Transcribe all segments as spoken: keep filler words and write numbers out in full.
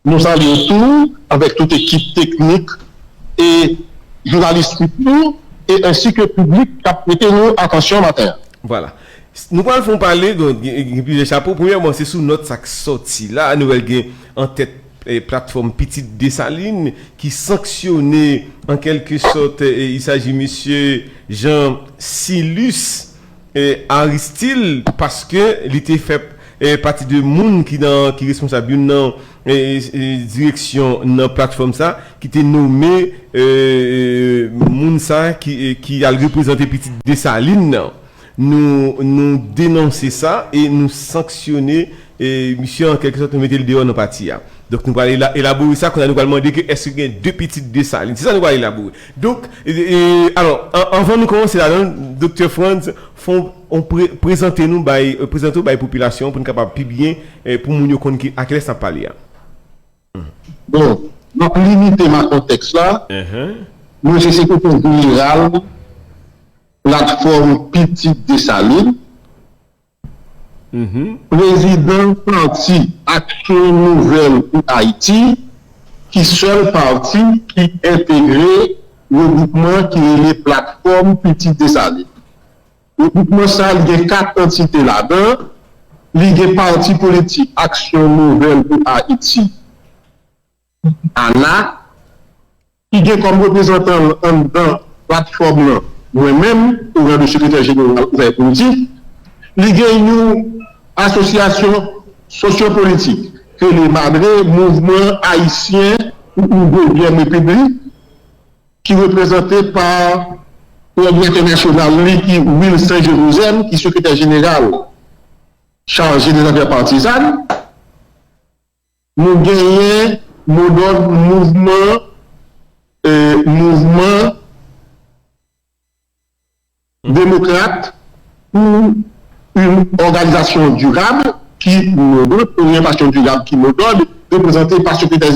Nou salye w tou, avèk tout ekip teknik e jounalis nou, e ensi ke piblik k ap prete nou atansyon maten an. Vwala. Nou pral fè yon pale, donk, gen gen plizyè chapo. Premyèman, se sou nòt sa k sòti la. Nou wè l gen an tèt eh, platfòm Pitit Desalin ki sanksyone an kèlke sòt, eh, il s'agit misye Jean Silus eh, Aristil, paske li te fè eh, pati de moun ki nan ki responsab youn nan eh, eh, direksyon nan platfòm sa ki te nome eh, moun sa ki, eh, ki al reprezante Pitit Desalin nan. Nou, nou denonse sa e nou sanksyone eh, misye an kèlke sòt, nou mete l deyò nan pati a. Donk nou pral ela- elabore sa, kounye a nou pral mande ke èske gen de Pitit Desalin. Se sa nou pral elabore. Donk, eh, eh, alò, an- anvan nou kòmanse ladan, Doktè Frantz, fè w pre- prezante nou bay, eh, prezante w bay popilasyon an pou n kapab pi byen, eh, pou moun yo konn ki, a kilès n ap pale a. Bon, m ap limite m a kontèks la. Enhen. Mwen se sekretè jeneral platfòm Pitit Desalin, Mhm. prezidan pati Aksyon Nouvèl pou Ayiti, ki sèl pati ki entegre regwoupman ki rele Platfòm Pitit Desalin. Regwoupman sa a, li gen kat antite ladan. Li gen pati politik Aksyon Nouvèl pou Ayiti, ana, ki gen kòm reprezantan l anndan platfòm nan, mwen menm, o ran de sekretè jeneral ouvè politik. Li gen yon asosyasyon sosyopolitik ke le Madre Mouvman Ayisyen pou yon Dezyèm Repiblik, ki reprezante pa kowòdinatè nasyonal li ki Wilson Jerozèm, ki sekretè jeneral chaje de zafè patizan. Nou genyen modòd mouvman, eh, mouvman demokrat pou yon òganizasyon dirab ki modòd, oryantasyon dirab ki modòd, reprezante pa sekretè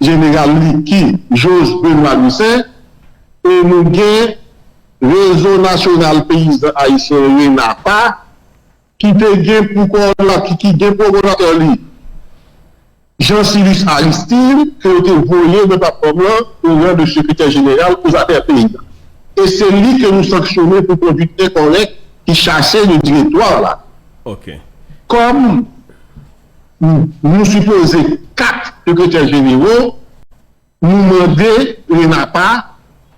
jeneral li ki Jos Benoît Louissaint, e nou gen Rezo Nasyonal Peyizan Ayisyen, renapa, ki te gen pou kowòdonatè, ki, ki gen pou kowòdonatè li Jean Silus Aristide, ke yo te voye nan platfòm lan o ran de sekretè jeneral pou zafè peyi a. E se li ke nou sanksyone pou konduit enkòrèk ki chase de direktwa la. Ok. Kòm nou sipoze kat sekretè jenero, nou mande renapa,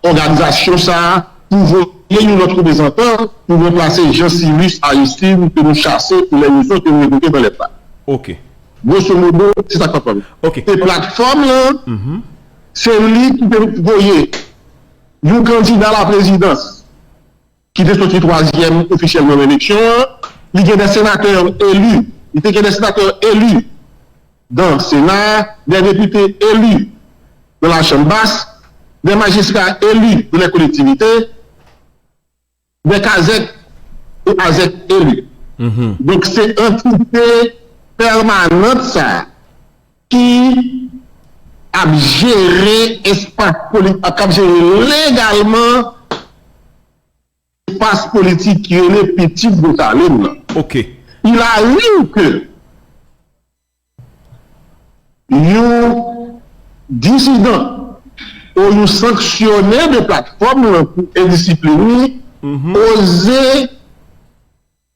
òganizasyon sa a, pou voye yon lòt reprezantan pou ranplase Jean Silus Aristide ke nou chase pou lè rezon ke nou evoke nan lèt la. Ok. Grosso modo, se sa k ap fè. Ok. E platfòm lan, Mhm. se li ki te voye yon kandida la prezidans ki te soti twazyèm ofisyèlman nan eleksyon an. Li gen de senatè eli. Li te gen de senatè eli nan Sena, de depite eli nan Lachanm Bas, de majistra eli nan lè kolektivite, de kazèk e azèk eli. Mhm. Donk, se antite pèmanant sa a ki ap jere espas politik, k ap jere legalman espas politik ki rele Pitit Desalin nan. Ok. Il arrive que yon disidan ou yon sanksyone de platfòm lan pou endisiplin li, Mhm. oze,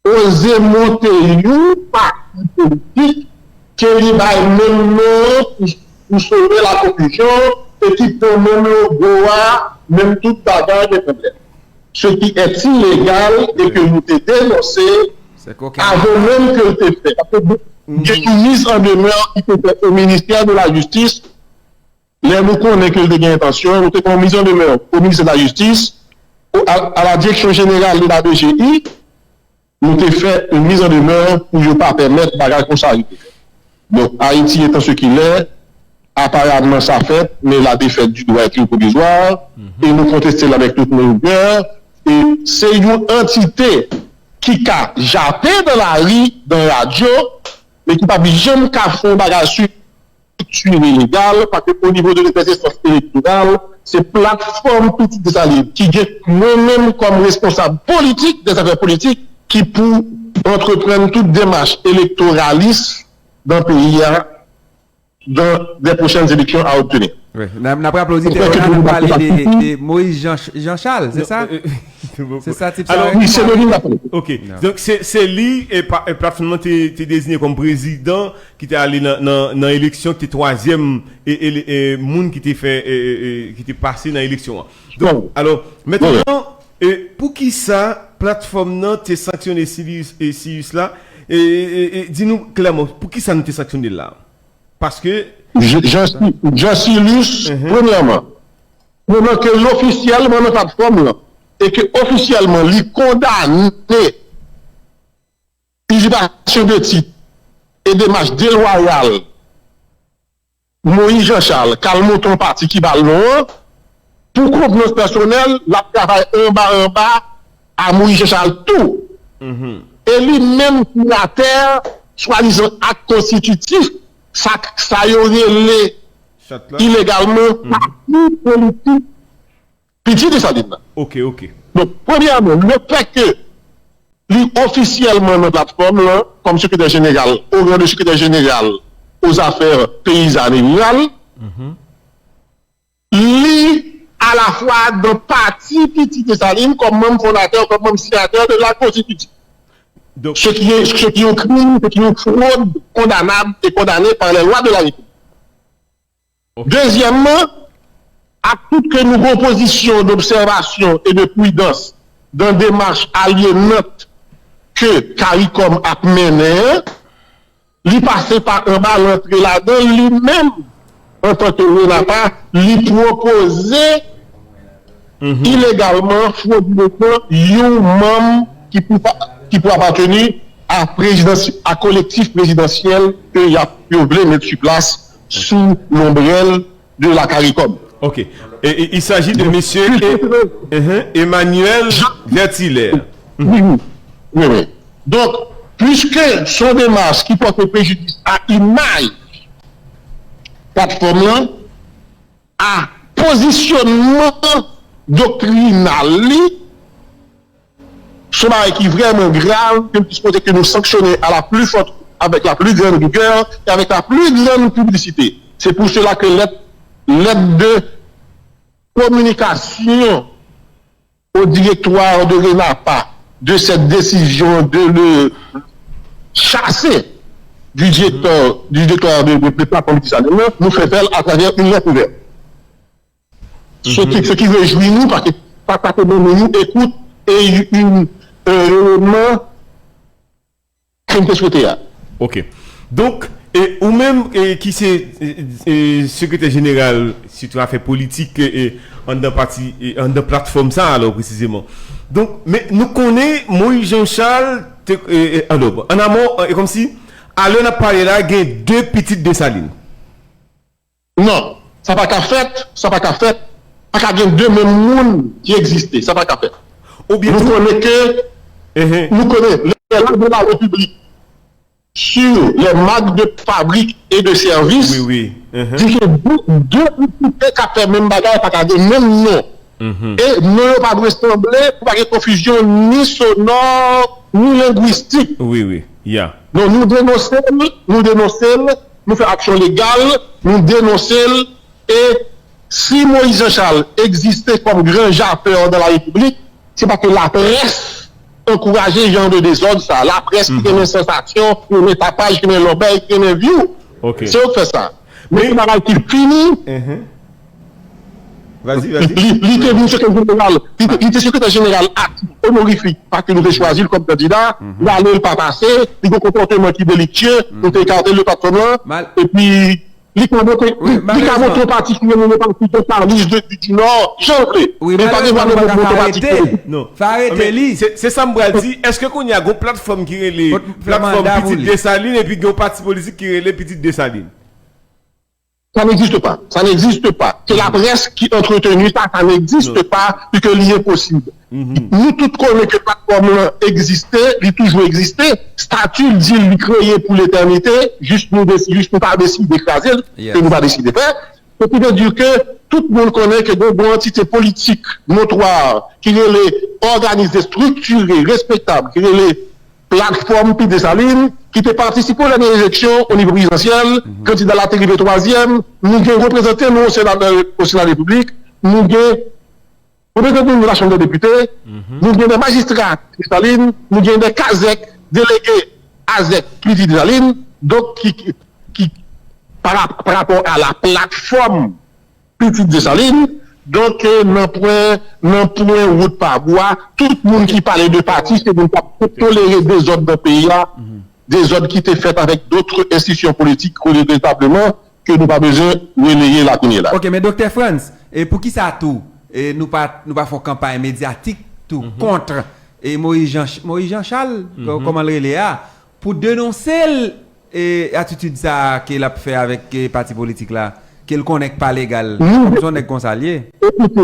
oze monte yon pati politik ke li bay menm non pou, pou sove la konfizyon e ki pran menm logo a, menm tout bagay gen pwoblèm. Ce qui est illégal et que nou te denonse Se koken. Avan menm ke l te fè. Paske gen yon miz an demè ki te fèt o ministè de la jistis. Lè nou konnen ke l te gen entansyon, nou te fè yon miz an demè o ministè de la jistis, o, a, à la direction générale de la D G I, nou te fè yon miz an demè pou yo pa pèmèt bagay konsa rive fèt. Donk, Ayiti etan se ki lè, aparaman sa fèt, men la défaite du droit est très provisoire, e nou konteste l avèk tout nou kè, e se yon antite ki ka jape nan lari, nan radyo, men ki p ap janm ka fè yon bagay strikti legal, paske o nivo de lèzistans elektoral, se platfòm Pitit Desalin ki gen mwen menm kòm responsab politik, dèzafè politik, ki pou antreprann tout demach elektoralis nan peyi a, dans des prochaines élections à obtenir. Wi, n ap raple oditè yo la, n ap pale de, de Moïse Jean, Jean Charles, se sa? Se sa tip sa? Wi, se de li n ap pale. Ok, donk se li e platfòm nan te, te deziye kòm prezidan ki te ale nan, nan, nan eleksyon, ki te twazyèm e, e, e, moun ki te fè, e, e, ki te pase nan eleksyon an. Donk, alò, mentnan, e, poukisa platfòm nan te sanksyone Silius, e, Silius la? E, e, e, di nou klèman, poukisa nou te sanksyone l la? Paske. Jean Silius, premyèman, pandan ke l ofisyèlman nan platfòm lan, e ke ofisyèlman li kondane izipasyon de tit e demach delwayal Moïse Jean Charles k al monte yon pati ki ba l non an, pou konvenans pèsonèl, l ap travay anba anba a Moïse Jean Charles tou. E li menm sinyatè swadizan ak konstititif sa, sa yo rele ilegalman pati politik Pitit Desalin nan. Ok, ok. Donk, premyèman, le fè ke li ofisyèlman nan platfòm lan kòm sekretè jeneral, o ran de sekretè jeneral aux affaires paysannes et rurales, li alafwa dan pati Pitit Desalin kòm manm fondatè, kòm manm sinyatè de la Constitution. Ce qui est, ce qui est un crime, ce qui est une fraude condamnable et condamné par les lois de la République. Dezyèmman, ak tout ke nou gon pozisyon d'obsèvasyon e de pridans dan demach alyénant ke CARICOM ap mennen an, li pase pa anba, l antre ladan l, li menm, antanke RENAPAH, li pwopoze ilegalman, fwodilezman, yon manm ki pou, ki pou apateni a prezidans, a kolektif prezidansyèl ke y ap, yo vle met sou plas sou lonbrèl de la CARICOM. Ok. E, e, il s'agit de monsieur e, uh-huh, Emmanuel Jean Vertilaire. Wi, wi. Wi, wi. Donk, puiske se yon demach ki pote prejidis a imaj platfòm lan, a pozisyonman doktrinal li, se yon bagay ki vrèman grav, ke m plis kote ke nou sanksyone à la plus forte, avec la plus grande rigueur et avec la plus grande publicité. C'est pour cela que lettre, lettre de communication au directoire de RENAPAH de cette décision de le chasser du directeur, du directoire de, de, de plateforme Pitit Desalin, nous fait faire à travers une lettre ouverte. Ce qui, ce qui réjouit nous, parce que ça, ça te donne nous écoute et une, un élément ke m te swete a. Ok. Donk, e, ou menm e, ki se e, e, sekretè jeneral, sitou afè politik, e, e, anndan pati, e, anndan platfòm sa, alò, presizeman. Donk, men nou konnen Moïse Jean Charles, te, e, e, alò, bon, an amon, e, kòmsi, alè n ap pale la, gen de pitit Desalin. Non, sa pa ka fèt, sa pa ka fèt. Pa ka gen de menm moun ki egziste, sa pa ka fèt. Oubyen nou konnen ke, nou konnen, les lois de la République sur les marques de fabrique et de service di ke de, de antite k ap fè menm bagay pa ka gen menm non. E non yo pa dwe sanble pou pa gen konfizyon ni sonò, ni lengwistik. Wi, wi, ya. Non, nou denonse l, nou denonse l, nou fè aksyon legal, nou denonse l. E si Moïse Jean Charles egziste kòm gran japè dan la repiblik, se paske laprès ankouraje jan de dezòd sa. Laprès ki renmen sansasyon, ki renmen tapaj, ki renmen lòbèy, ki renmen vyou. Se yo k fè sa. Men se bagay ki fini. Li, li te vin sekretè jeneral. Li te, li te sekretè jeneral aktif, onorifik, paske nou te chwazi l kòm kandida. L ale, l pa pase. Li gen konpòteman ki deliktye. Nou te ekate l de patwon an. Epi, li ka monte, li, li ka monte yon pati ki rele le Parti Socialiste de, du Nord, jan l vle. Men pa gen dwa de moun monte yon pati ki rele. Non. Se, se sa m pral di. Èske kounye a gon platfòm ki rele platfòm Pitit Desalin epi gen yon pati politik ki rele Pitit Desalin? Ça n'existe pas. Ça n'existe pas. C'est la presse qui entretenu ça. Ça n'existe pas, puisque li enposib. Nou tout konnen ke platfòm lan egziste, li toujou egziste. Stati l di l li kreye pou letènite, jis nou, jis nou pa deside kraze l, ke nou pa deside fè. Se ki vle di ke tout moun konnen ke gen yon antite politik notwa ki rele òganize, estriktiye, respektab, ki rele Platfòm Pitit Desalin, ki te patisipe o dènye eleksyon o nivo prezidansyèl, kandida la te rive twazyèm, nou gen reprezante nou o Sena, o Sena Repiblik, nou gen reprezante nou nan Chanm dè Depite, nou gen de majistra Desalin, nou gen de kazèk, delege azèk Piti Desalin, donk ki, ki, ki pa rap-, pa rapò a la platfòm Pitit Desalin. Donk, eh, nan pwen, nan pwen wout pa bwa, tout moun ki pale de pati, se moun k ap tolere dezòd nan peyi a, dezòd ki te fèt avèk dòt enstitisyon politik, regretableman, ke nou pa bezwen releye la kounye la. Ok, men Doktè Frantz, e poukisa tou, e nou pa, nou pa fè yon kanpay medyatik tou kont, e Moyiz Jan, Moyiz Jan Chal, kòman l rele a, pou denonse l, e atitid sa a ke l ap fè avèk, e pati politik la, ke l konnen k pa legal. Nou, kòm se yon nèg konsa l ye. Ekoute,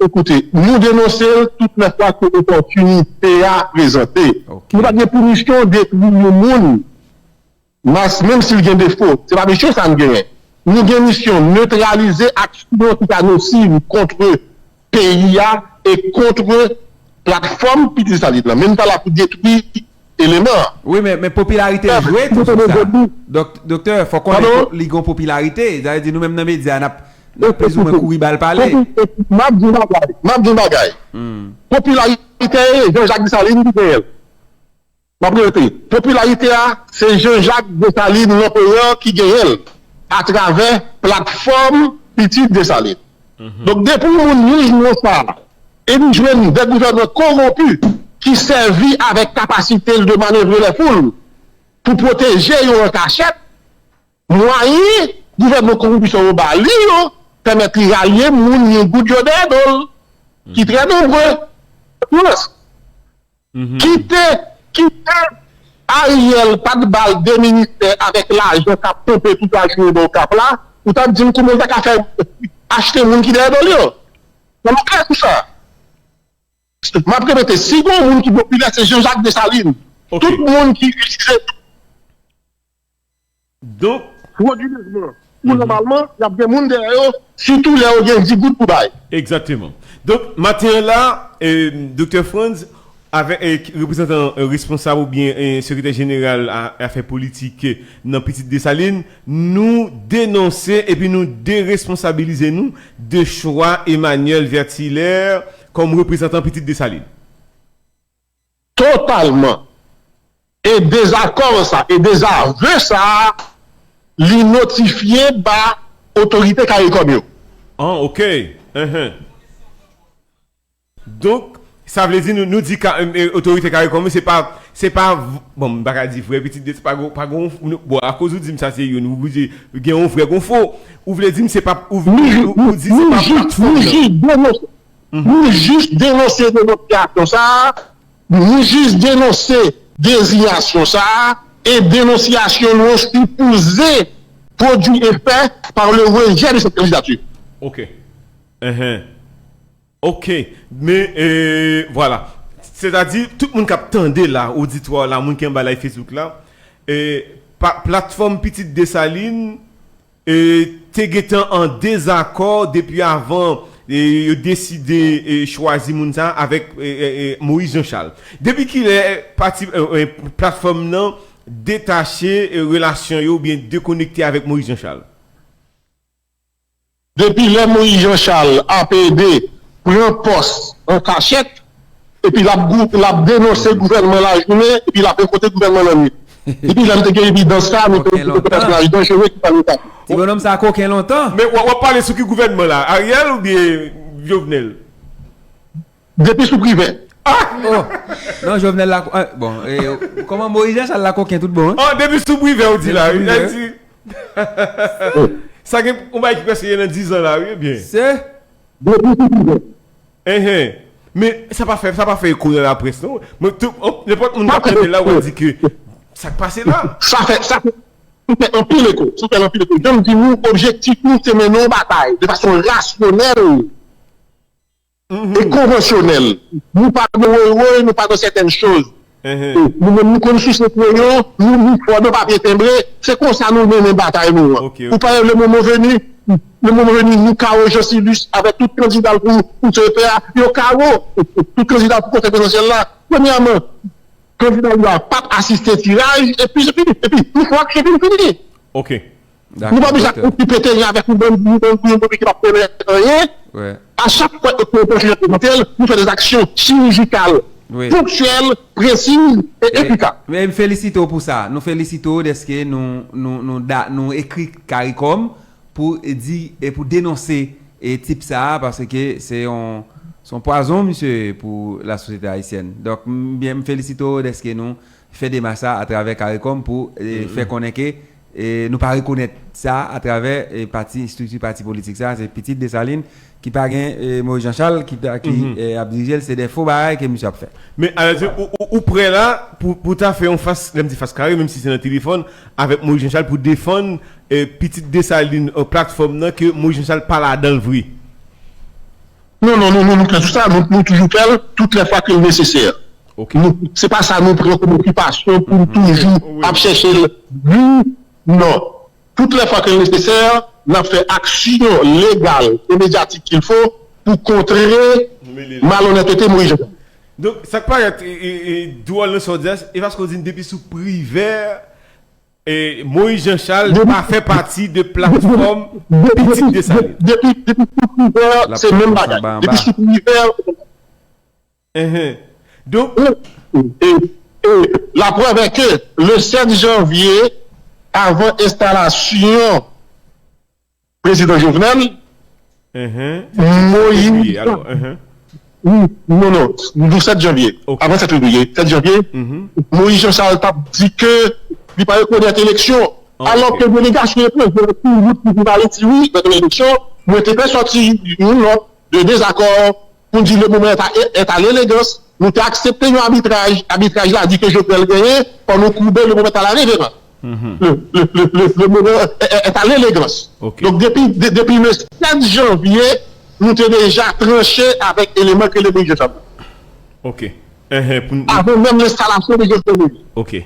ekoute, nou denonse l tout lè fwa ke opòtinite a prezante. Ok. Nou pa gen pou misyon detwi yon moun, mas, menm si l gen defo. Se pa misyon sa n genyen. Nou gen misyon netralize aksyon ki ka nosiv kont peyi a e kont platfòm Pitit Desalin nan. Men n pa la pou detwi eleman an. Wi, men, men popilarite jwe tou sou sa. Dòk-, doktè, fò konnen li gen popilarite. Sa vle di nou menm nan medya, n ap, n ap plizoumwen kouri ba l pale. M ap di yon bagay. M ap di yon bagay. Popilarite, Jean Jacques Dessalines ki genyen l. M ap repete, popilarite a, se Jean Jacques Dessalines, lanperè, ki genyen l atravè platfòm Pitit Desalin. Donk, depi yon moun li jwenn sa, e li jwenn de gouvènman kowonpi ki sèvi avèk kapasite l de manevre lè foul pou pwoteje yo an kachèt, mwayen gouvènman kowonpi sa yo ba li yo pèmèt li ralye moun yon goud yo dèyè do l, ki trè nonbre. Kite, kite Ariel pa t ba l de ministè avèk lajan k ap ponpe tout lajounen bò Okap la, ou t ap di m kouman l ta ka fè achte moun ki dèyè do l yo. Fò nou klè sou sa. M ap repete, si gen yon moun ki popilè, se Jean Jacques Dessalines. Tout moun ki itilize Donk, pwodui lojman ou nòmalman, y ap gen moun dèyè yo, sitou lè yo gen di goud pou bay. Egzakteman. Donk, maten an la, eh, Doktè Frantz, avèk, eh, reprezantan, eh, responsab oubyen, eh, sekretè jeneral a, afè politik, eh, nan Pitit Desalin, nou denonse epi nou deresponsabilize nou de chwa Emmanuel Vertilaire kòm reprezantan Pitit Desalin. Totalman. E dezakò sa, e dezavè sa, li notifye ba otorite CARICOM yo. Ah, ok. Enhen. Donk, sa vle di nou, nou di ka, eh, otorite CARICOM yo, se pa, se pa, bon, m pa ka di vrè pitit de, se pa gon, pa gon, bon, akoz ou di m sa se youn, ou di gen yon vrè gon fo. Ou vle di m se pa, ou, ou, ou di se pa platfòm nan. Nou jis denonse Nou jis denonse denonsyasyon sa a, nou jis denonse dezinyasyon sa a, e denonsyasyon nou an sipoze pwodui efè par le rejet de cette candidature. Ok. Enhen. Ok. Men, eh, vwala. Sètadi, tout moun k ap tande la, oditwa la, moun ki anba live Facebook la, eh, pa, platfòm Pitit Desalin, e, te gentan an dezakò depi avan, e, yo deside, e, chwazi moun sa avèk, e, e, e, Moïse Jean Charles. Depi kilè pati, e, e, platfòm nan detache, e, relasyon yo oubyen dekonekte avèk Moïse Jean Charles? Depi lè Moïse Jean Charles ap ede pran pòs an kachèt, epi l ap gou-, l ap denonse gouvènman lajounen, epi l ap boykote gouvènman lannwit. Depi lè m te gen evidans sa, nou te wè se te pèsonaj danjere ki pale sa. Ti bonòm sa koken lontan. Men w ap, w ap pale sou ki gouvènman la? Ariel oubyen Jovenel? Depi sou Privè. Ah! Oh! Non, Jovenel la, ah, bon, eh, kòman Moïse Jean Charles la koken tout bon, hein? Oh, depi sou Privè ou di la, wi. Depi sou Privè. Sa gen yon bagay ki prèske gen nan diz an la, wi, ebyen. Se? Depi sou Privè. Enhen. Men sa pa fè, sa pa fè eko nan laprès, non. Men tout, nenpòt moun k ap tande la, w a di ke sa k pase la. Sa fè, sa fè, sa fè anpil eko. Sa fè anpil eko. Jan m di nou, objektif nou, se mennen yon batay de fason rasyonèl e konvansyonèl. Nou pa nan woywoy, nou pa nan sètèn choz. Nou menm, nou konn souse kwoyon, nou, nou fò nan papye tenbre. Se konsa nou mennen batay nou an. Ou pa wè, le moman venu, le moman venu, nou kawo Jean Silus avèk tout kandida l pou, pou C E P a, yo kawo tout kandida pou konsèy prezidansyèl la. Premyèman, kandida yo a p ap asiste tiraj, epi se fini. Epi, nou fè aksyon, epi nou fini. Ok. Nou pa bezwen okipe teren avèk yon bann moun, bann moun ki p ap pwomèt anyen. A chak fwa ke opòtinite prezante l, nou fè de aksyon chirijikal, ponktyèl, presiz e efikal. Men m felisite w pou sa. Nou felisite w dèske nou, nou, nou, da, nou ekri Karikòm pou di e pou denonse e tip sa a, paske se yon, se yon pwazon, misye, pou lasosyete ayisyèn. Donk, m byen, m felisite w dèske nou fè demach sa atravè Karikòm pou e, fè konnen ke e, nou pa rekonèt sa atravè e, pati, estrikti pati politik sa. Se pitit Desalin ki pa gen e, Moïse Jean Charles ki, ta- ki e, ap dirije l. Se de fo bagay ke misye ap fè. Men, alè, ou, ou, ou prè la pou, pou ta fè yon fas, lè m di fas kare, menm si se nan telefòn, avèk Moïse Jean Charles pou defann e, pitit Desalin, e, platfòm nan ke Moïse Jean Charles pa ladan l vre. Non, non, nou, nou, nou klè sou sa, nou, nou toujou fè l tout lè fwa ke l nesesè. Ok. Nou, se pa sa nou pran kòm okipasyon pou nou toujou ap chèche l. Non. Tout lè fwa ke l nesesè, n ap fè aksyon legal e medyatik qu'il faut pou kontre malonètete Moïse Jean Charles. Donk, sa k parèt e, e, e, dwòl nan sa w di a, e paske w di n depi sou Privè, e, Moïse Jean Charles pa fè pati de platfòm Pitit Desalin. Depi, depi sou Privè, se menm bagay. Depi sou Privè, Enhen. Donk, e, e, e, laprèv è ke le sèt janvye, avan enstalasyon prezidan Jovenel, enhen. Moïse Wi, alò, enhen. Wi, non, non, nou sèt janvye. Ok. Avan sèt fevriye, sèt janvye, Mhm. Moïse Jean Charles t ap di ke li pa rekonèt eleksyon. Ah, Alò ok. ke delegasyon etranjè yo sou wout pou vin Ayiti, wi, nan eleksyon, mwen te fè sòti yon nòt de dezakò pou di le moment est à, est à l'élégance. Nou te aksepte yon abitraj, abitraj la di ke Jovenel genyen, fò nou koube le moment à la révérence. Le, le, le, le, le moment est, est, est à l'élégance. Ok. Donk, depi, de, depi le sèt janvye, nou te deja tranche avèk eleman ke le Moïse Jean Charles. Ok. Enhen, pou n- Avan menm enstalasyon de Jovenel Moïse. Ok.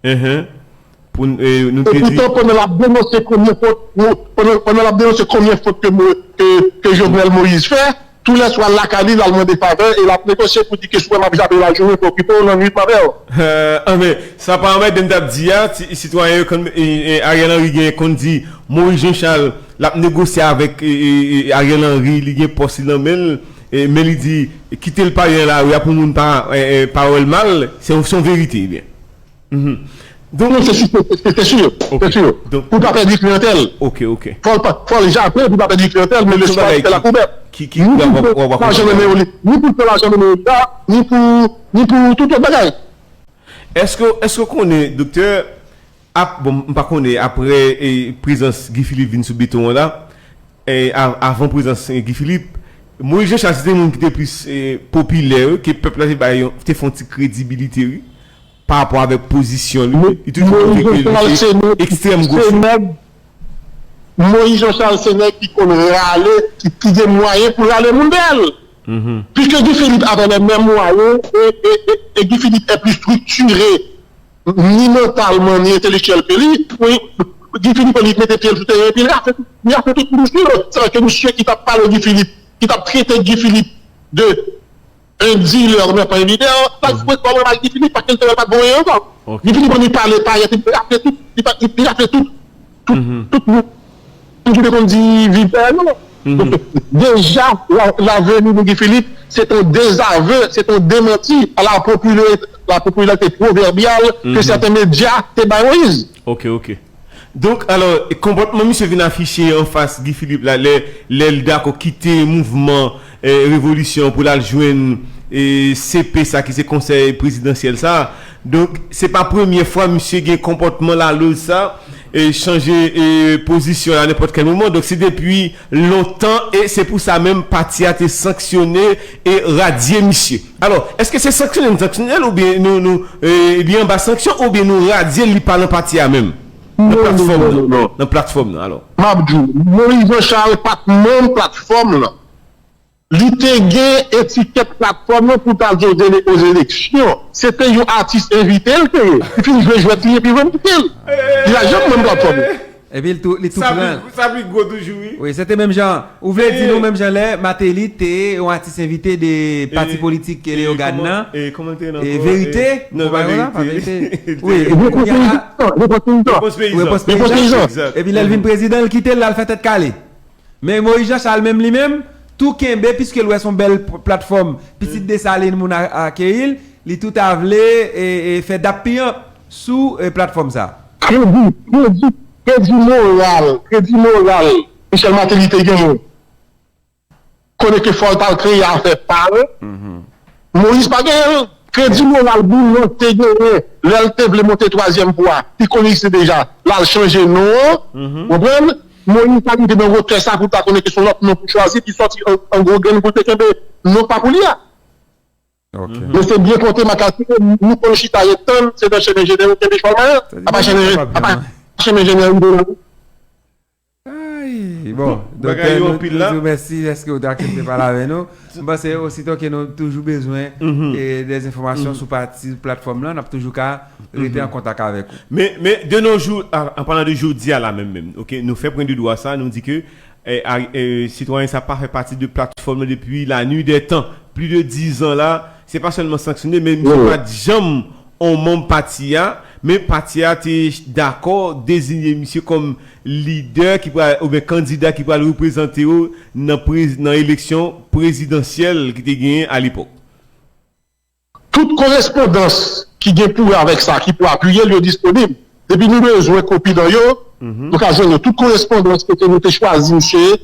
Enhen. Pou n- e, nou E te di. poutan, pandan l ap denonse konbyen fot, nou- pandan, pandan l ap denonse konbyen fot ke, Mo- ke, ke Jovenel Moïse fè, tou lè swa l lakay li, l al mande favè, e l ap negosye pou di ke si w wè m ap jape lajounen, pa okipe w, lannwit m avè w. Euh, ah, men, sa pa anmède m t ap di a, ti- sitwayen yo konn, e, e, Ariel Henry gen konn di, Moïse Jean Charles, l ap negosye avèk e, e, e, Ariel Henry, li gen pòs li nan men l, e, men li di, kite l pale nan lari a pou moun pa, e, e, pa wè l mal, se yon, se yon verite, ebyen. Mhm. Donk, Non, se si, se, se, se si, Ok. se si. Donk- Pou pa pèdi kliyantèl. Ok, ok. Fò l pa, fò l jape pou pa pèdi kliyantèl, men Donk, leswa bagay se la ki- koubèt. ki- ki- Ni w ap- pou w ap- w ap- lajan nan men yo, ni pou lajan nan men yo, ni pou, ni pou tout lòt bagay. Èske, èske w konnen, doktè, ap, bon, m pa konnen, apre e, prezans Guy Philippe vin sou beton an la, e, a- avan prezans e, Guy Philippe, Moïse Jean Charles se te moun ki te plis e, popilè wi, ke pèp la te bay yon, te fè yon ti kredibilite, wi, pa rapò avèk pozisyon li. Li toujou montre ke li se ekstrèm goch. Moïse Jean Charles se nèg ki konn rale, ki, ki gen mwayen pou rale moun dèyè l. Puisque Guy Philippe avait les mêmes moyens et, et, et, et Guy Philippe est plus structuré ni mentalement ni intellectuel que lui, wi, Guy Philippe li mete pye l sou teren epi l rafle tout, li rafle tout pou misye. Sa vle ke misye ki t ap pale Guy Philippe, ki t ap trete Guy Philippe de un dealer, mais pas un leader, sa l fwe kòb anba Guy Philippe, paske l te wè l pa t bon anyen ankò. Guy Philippe annik pale payèt, li rafle tout, li pa- li rafle tout, tout, tout moun ki te konn di viv dèyè yo. Donk, deja, la, la venue de Guy Philippe, c'est un désaveu, c'est un démenti à la popularité, la popularité proverbiale que certains médias te bay Moïse. Ok, ok. Donk, alò, konpòtman misye vin afiche anfas Guy Philippe la, lè, lè l dakò kite mouvman e, revolisyon pou l al jwenn e, C P sa ki se konsèy prezidansyèl sa. Donk, se pa premye fwa misye gen konpòtman laloz sa, e, chanje e, pozisyon la nenpòt kèl moman. Donk, se depi lontan e se pou sa menm pati a te sanksyone e radye misye. Alò, èske se sanksyone n sanksyone l oubyen nou, nou e, li anba sanksyon oubyen nou radye l, li pa nan pati a menm? Nan platfòm nan. Nan platfòm nan, alò. M ap di w, Moïse Jean Charles pa t manm platfòm lan. Li te gen etikèt platfòm lan pou l t al jwe oz eleksyon. Se te yon atis envite l te ye. Li fin jwe jwèt li epi yo envite l. Li pa janm manm platfòm lan. Epi li tou, li tou pran. Sa pi gwo toujou, wi. Wi, se te menm jan. Ou vle di nou menm jan lè Martelly te yon atis envite de pati politik Leyogàn nan. E kòman l te rele ankò? Verite. Non, pa Verite. Wi, epi kounye a la, Repons Peyizan. Repons Peyizan. Epi lè l vin prezidan, l kite l, l al fè Tèt Kale. Men Moyiz Jan Chal menm li menm, tou kenbe, piske l wè se yon bèl platfòm, pitit Desalin moun akeyi l, li tou ta vle e, e fè dap piyan sou e, platfòm sa. Kredi, kredi, kredi moral, kredi moral Michel Martelly te genyen. Konnen ke fò l t al kreye afè pa l. Moyiz pa genyen l. Kredi moral Boulos te genyen lè l te vle monte twazyèm vwa, ki konn egziste deja, l al chanje non an. Konprann? Moyiz pa rive nan wotè sa pou l ta konnen ke se yon lòt non pou chwazi, ki sòti an, an gwo grenn pou l te kenbe non pa pou li a. Men se byen konte makasi, nou konn chita ret tann, se nan chemen jenè yo kenbe chwal mayen. Apa chemen, apa chemen jenè rive la. Ay, bon, doktè, nou di w mèsi dèske w te aksepte pale avè nou. M panse osito ke nou toujou bezwen e, de enfòmasyon sou pati platfòm lan, n ap toujou ka rete an kontak avèk ou. Men, men de nos jours, an, an palan de jodi a la menm, menm, ok, nou fè pwen de dwa sa, nou di ke e, a, e, sitwayen sa pa fè pati de platfòm nan depi la nuit des temps, plis de dizan la, se pa sèlman sanksyone, men misye pa t janm yon manm pati a, men pati a te dakò deziye misye kòm lidè ki pral, oubyen kandida ki pral reprezante yo nan prez-, nan eleksyon prezidansyèl ki te genyen alepòk. Tout korespondans ki gen pou wè avèk sa, ki pou apiye l, yo disponib. Depi nou bezwen kopi nan yo, nou ka jwenn yo. Tout korespondans kote nou te chwazi misye,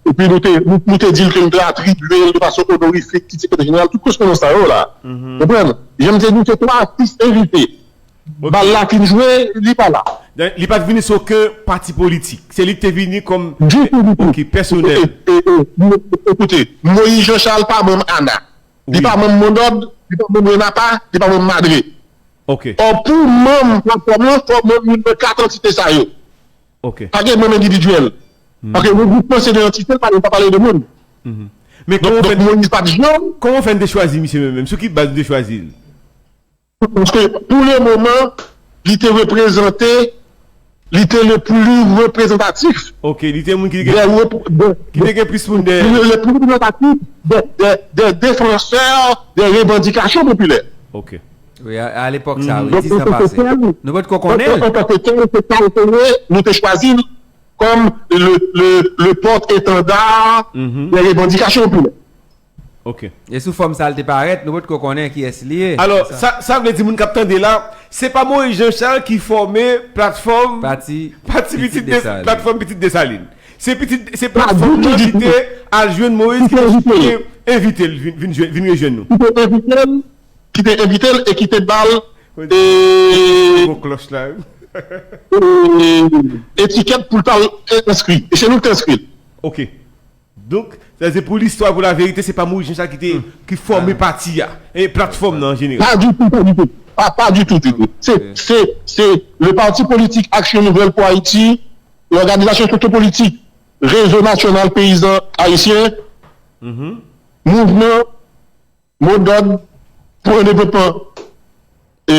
epi nou te, nou, nou te di l ke nou te atribye l de fason onorifik, ki sekretè jeneral, tout korespondans sa yo la. Konprann? Jan m te di w, se twa atis envite. Bal la fin jwe, li pa la. Li pa t vini sou okenn pati politik. Se li ki te vini kòm, ditou, ditou, ok, pèsonèl. E, e, e, e, ekoute, Moyiz Jan Chal pa manm ana. Li pa manm Mondòd, li pa manm Renapa, li pa manm Madre. Ok. Or, pou manm platfòm lan, fò manm youn nan kat antite sa yo. Ok. Pa gen manm endividyèl. Paske regroupman se de antite, l pa, l pa pale de moun. Men donk, kòman w fè, Moyiz pa t janm, kòman w fè n te chwazi misye menm, menm? Sou ki baz nou te chwazi l? Paske, pou le moman, li te reprezante, li te le pli reprezantatif. Ok, li te moun ki te gen, ki te gen plis moun dèyè. Le, le pli reprezantatif de, de, de defansè de revandikasyon popilè. Ok. Wi, a, a lepòk sa, wi, dis an pase. Nou pa t ko konnen l. An tan ke tèl, se sa l te ye, nou te chwazi l kòm le, le, le pòt etanda de revandikasyon popilè. Ok. E sou fòm sa l te parèt, nou potko konnen kiyès li ye. Alò, sa, sa vle di moun k ap tande la, se pa Moyiz Jan Chal ki fòme platfòm Pati, Pati Pitit Desalin. Platfòm Pitit Desalin. Se pitit, se platfòm nan ki te al jwenn Moyiz, ki te envite l vin, vin jwenn, vin rejwenn nou. Ki te envite l, ki te envite l e ki te ba l, e, gwo klòch la, wi. E, etikèt pou l t al enskri. E se nou ki te enskri l. Ok. Donk, sa se pou listwa, pou laverite, se pa Moyiz Jan Chal ki te, ki fòme pati a, e platfòm nan an jeneral. Pa ditou, pa ditou. Pa, pa ditou, ditou. Se, se, se le parti politik Aksyon Nouvèl pou Ayiti, lòganizasyon sosyopolitik Rezo Nasyonal Peyizan Ayisyen, mouvman Modòd pou yon devlopman, e,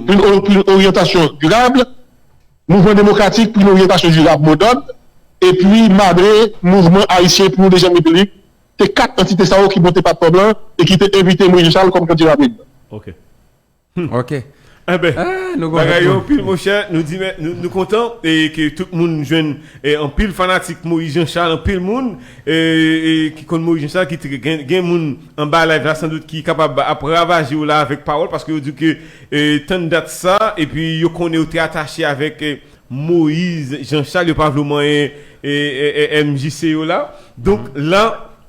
pou yon, pou yon oryantasyon dirab, Mouvman Demokratik pou yon oryantasyon dirab, Modòd, epi Madre, Mouvman Ayisyen pou yon Dezyèm Repiblik, se kat antite sa yo ki monte platfòm lan e ki te envite Moyiz Jan Chal kòm kandida prezidan. Ok. Hmm. Ok. Enben, bagay yo anpil, monchè. Nou di, men, nou, nou kontan e ke tout moun jwenn, e, anpil fanatik Moyiz Jan Chal, anpil moun, e, e, ki konn Moyiz Jan Chal, ki te gen, gen moun anba live la, sandout, ki kapab ap ravaje w la avèk pawòl, paske yo di ke, e, tann dat sa, epi yo konnen yo te atache avèk, e, Moyiz Jan Chal, yo pa vle w manyen, e, e, e, M J C yo la. Donk, la,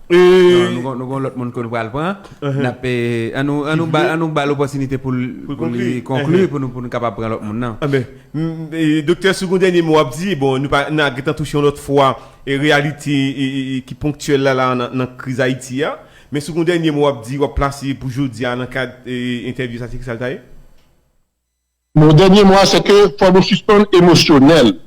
e, non, nou gon, nou gon lòt moun ke nou pral pran. N ap, e, an nou, an nou ba, an nou ba l opòtinite pou l, pou l konkli, pou nou, pou nou kapab pran lòt moun nan. Anben, m, e, doktè, si w gon dènye mo w ap di, bon, nou pa, n a gentan touche yon lòt fwa, e, reyalite, e, e, e, ki ponktyèl la, la, nan, nan kriz Ayiti a. Men si w gon dènye mo w ap di, w ap plase pou jodi a nan kad, e, entèvyou sa, se ki sa l ta ye? Mon dènye mo a, se ke fò nou sispann emosyonèl.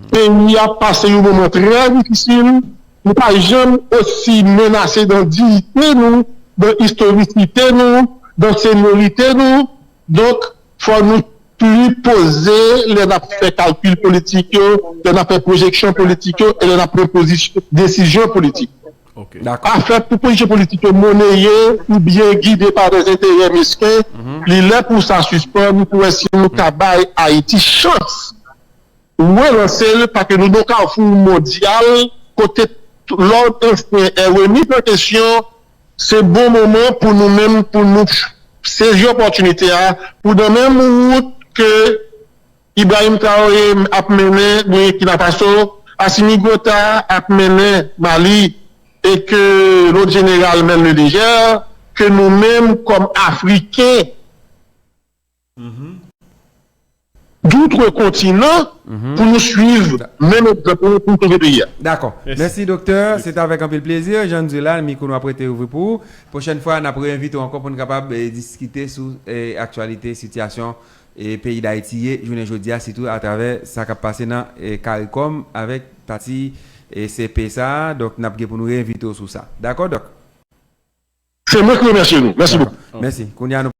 Peyi a pase yon moman trè difisil. Nou pa janm osi menase dan diyite nou, dan istorisite nou, dan senyorite nou. Donk, fò nou pli poze lè n ap fè kalkil politik yo, lè n ap fè pwojeksyon politik yo e lè n ap pran pozisyon, desizyon politik. Ok. Dakò. Afè pou pozisyon politik yo moneye oubyen gide pa dè enterè mesken, li lè pou sa sispann, pou wè si nou ka bay Ayiti chans relanse l, paske nou nan kafou mondyal kote lòd ansyen è remèt an kesyon. Se bon moman pou nou menm, pou nou sezi opòtinite a, pou nan menm wout ke Ibrahim Traoré ap mennen Burkina Faso, Assimi Goïta ap mennen Mali, e ke lòt jeneral mennen Niger, ke nou menm kòm Afriken d'outre kontinan, pou nou swiv menm egzanp pou nou sove peyi a. Dakò. Mèsi doktè. Se t avèk anpil plezi. Jan n di la, mikwo nou ap rete ouvri pou ou. Pwochèn fwa, n ap reinvite w ankò pou n kapab eh, diskite sou eh, aktyalite, sitiyasyon eh, peyi Dayiti ye jounen jodi a, sitou atravè sa k ap pase nan eh, CARICOM avèk pati eh, C P sa a. Donk, n ap gen pou nou reinvite w sou sa. Dakò, dòk? Se mwen ki remèsye nou. Mèsi bokou. Mèsi. Kounye a, nou